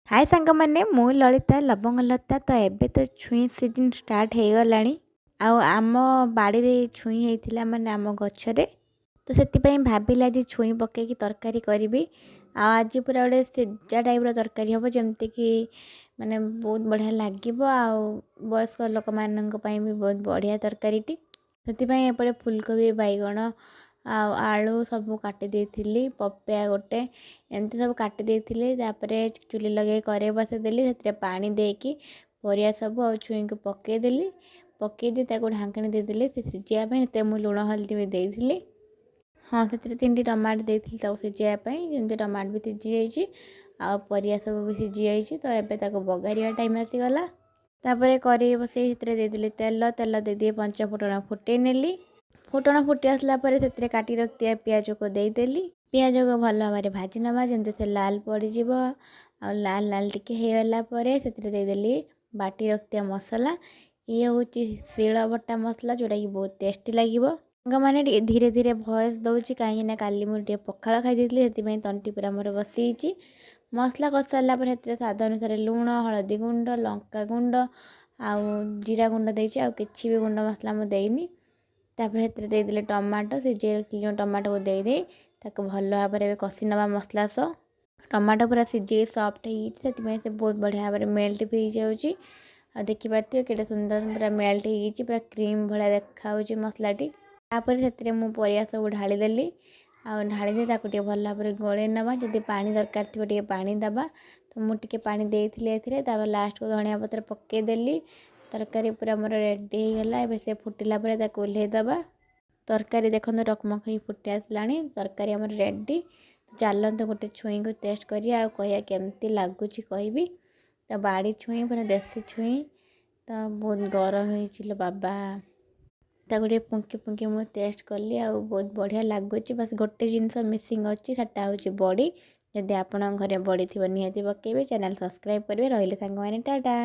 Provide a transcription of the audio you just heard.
ହାଏ ସାଙ୍ଗମାନେ, ମୁଁ ଲଳିତା ଲବଙ୍ଗଲତା। ତ ଏବେ ତ ଛୁଇଁ ସିଜନ୍ ଷ୍ଟାର୍ଟ ହେଇଗଲାଣି ଆଉ ଆମ ବାଡ଼ିରେ ଛୁଇଁ ହେଇଥିଲା, ମାନେ ଆମ ଗଛରେ। ତ ସେଥିପାଇଁ ଭାବିଲି ଆଜି ଛୁଇଁ ପକେଇକି ତରକାରୀ କରିବି। ଆଉ ଆଜି ପୁରା ଗୋଟେ ସିଝା ଟାଇପ୍ର ତରକାରୀ ହେବ, ଯେମିତିକି ମାନେ ବହୁତ ବଢ଼ିଆ ଲାଗିବ ଆଉ ବୟସ୍କ ଲୋକମାନଙ୍କ ପାଇଁ ବି ବହୁତ ବଢ଼ିଆ ତରକାରୀଟି। ସେଥିପାଇଁ ଏପଟେ ଫୁଲକୋବି, ବାଇଗଣ ଆଉ ଆଳୁ ସବୁ କାଟି ଦେଇଥିଲି, ପପେୟା ଗୋଟେ ଏମିତି ସବୁ କାଟି ଦେଇଥିଲି। ତାପରେ ଚୁଲି ଲଗେଇ କରେଇ ବସେଇଦେଲି, ସେଥିରେ ପାଣି ଦେଇକି ପରିବା ସବୁ ଆଉ ଛୁଇଁକୁ ପକେଇଦେଲି। ପକେଇ ଦେଇ ତାକୁ ଢାଙ୍କିଣି ଦେଇଦେଲି ସେ ସିଝିବା ପାଇଁ। ସେଥିରେ ମୁଁ ଲୁଣ ହଳଦୀ ବି ଦେଇଥିଲି। ହଁ, ସେଥିରେ 3ଟି ଟମାଟୋ ଦେଇଥିଲି ତାକୁ ସିଝେଇବା ପାଇଁ। ଯେମିତି ଟମାଟୋ ବି ସିଝି ଯାଇଛି ଆଉ ପରିବା ସବୁ ବି ସିଝି ଯାଇଛି। ତ ଏବେ ତାକୁ ବଘାରିବା ଟାଇମ୍ ଆସିଗଲା। ତାପରେ କରେଇ ବସେଇ ସେଥିରେ ଦେଇଦେଲି ତେଲ। ତେଲ ଦେଇଦେଇ ପଞ୍ଚ ଫୁଟଣ ଫୁଟେଇ ନେଲି। ଫୁଟଣ ଫୁଟି ଆସିଲା ପରେ ସେଥିରେ କାଟି ରଖିଥିବା ପିଆଜକୁ ଦେଇଦେଲି। ପିଆଜକୁ ଭଲ ଭାବରେ ଭାଜି ନେବା, ଯେମିତି ସେ ଲାଲ ପଡ଼ିଯିବ। ଆଉ ଲାଲ ଲାଲ ଟିକେ ହେଇଗଲା ପରେ ସେଥିରେ ଦେଇଦେଲି ବାଟି ରଖିଥିବା ମସଲା। ଇଏ ହେଉଛି ଶିଳ ବଟା ମସଲା, ଯେଉଁଟାକି ବହୁତ ଟେଷ୍ଟି ଲାଗିବ। ସାଙ୍ଗମାନେ, ଟିକେ ଧୀରେ ଧୀରେ ଭଏସ୍ ଦେଉଛି, କାହିଁକିନା କାଲି ମୁଁ ଟିକେ ପଖାଳ ଖାଇ ଦେଇଥିଲି, ସେଥିପାଇଁ ତଣ୍ଟି ପୁରା ମୋର ବସିଯାଇଛି। ମସଲା କଷି ସାରିଲା ପରେ ସେଥିରେ ସ୍ୱାଦ ଅନୁସାରେ ଲୁଣ, ହଳଦୀ ଗୁଣ୍ଡ, ଲଙ୍କା ଗୁଣ୍ଡ ଆଉ ଜିରା ଗୁଣ୍ଡ ଦେଇଛି। ଆଉ କିଛି ବି ଗୁଣ୍ଡ ମସଲା ମୁଁ ଦେଇନି। ତାପରେ ସେଥିରେ ଦେଇଦେଲି ଟମାଟୋ। ସିଝେଇ ରଖିଥିଲି ଯେଉଁ ଟମାଟୋକୁ ଦେଇଦେଇ ତାକୁ ଭଲ ଭାବରେ ଏବେ କଷି ନେବା ମସଲା ସହ। ଟମାଟୋ ପୁରା ସିଝେଇ ସଫ୍ଟ ହେଇଯାଇଛି, ସେଥିପାଇଁ ସେ ବହୁତ ବଢ଼ିଆ ଭାବରେ ମେଲ୍ଟ ବି ହେଇଯାଉଛି। ଆଉ ଦେଖିପାରୁଥିବେ କେତେ ସୁନ୍ଦର ପୁରା ମେଲ୍ଟ ହେଇଯାଇଛି, ପୁରା କ୍ରିମ୍ ଭଳିଆ ଦେଖାହେଉଛି ମସଲାଟି। ତାପରେ ସେଥିରେ ମୁଁ ପରିବା ସବୁ ଢାଳିଦେଲି ଆଉ ଢାଳି ଦେଇ ତାକୁ ଟିକେ ଭଲ ଭାବରେ ଗୋଳେଇ ନେବା। ଯଦି ପାଣି ଦରକାର ଥିବ ଟିକେ ପାଣି ଦେବା। ତ ମୁଁ ଟିକେ ପାଣି ଦେଇଥିଲି ଏଥିରେ। ତାପରେ ଲାଷ୍ଟକୁ ଧନିଆ ପତ୍ର ପକାଇଦେଲି। ତରକାରୀ ପୁରା ମୋର ରେଡ଼ି ହେଇଗଲା। ଏବେ ସେ ଫୁଟିଲା ପରେ ତାକୁ ଓହ୍ଲେଇ ଦେବା। ତରକାରୀ ଦେଖନ୍ତୁ ଟକମକ ହେଇ ଫୁଟି ଆସିଲାଣି। ତରକାରୀ ଆମର ରେଡ଼ି। ଚାଲନ୍ତୁ ଗୋଟେ ଛୁଇଁକୁ ଟେଷ୍ଟ କରିବା ଆଉ କହିବା କେମିତି ଲାଗୁଛି କହିବି। ତ ବାଡ଼ି ଛୁଇଁ, ପୁରା ଦେଶୀ ଛୁଇଁ, ତ ବହୁତ ଗରମ ହେଇଛି ଲୋ ବାବା। ତାକୁ ଟିକେ ପୁଙ୍କି ପୁଙ୍କି ମୁଁ ଟେଷ୍ଟ କଲି ଆଉ ବହୁତ ବଢ଼ିଆ ଲାଗୁଛି। ବାସ୍ ଗୋଟେ ଜିନିଷ ମିସିଂ ଅଛି, ସେଟା ହେଉଛି ବଡ଼ି। ଯଦି ଆପଣଙ୍କ ଘରେ ବଡ଼ି ଥିବ ନିହାତି ପକାଇବେ। ଚ୍ୟାନେଲ୍ ସବସ୍କ୍ରାଇବ୍ କରିବେ। ରହିଲେ ସାଙ୍ଗମାନେ, ଟାଟା।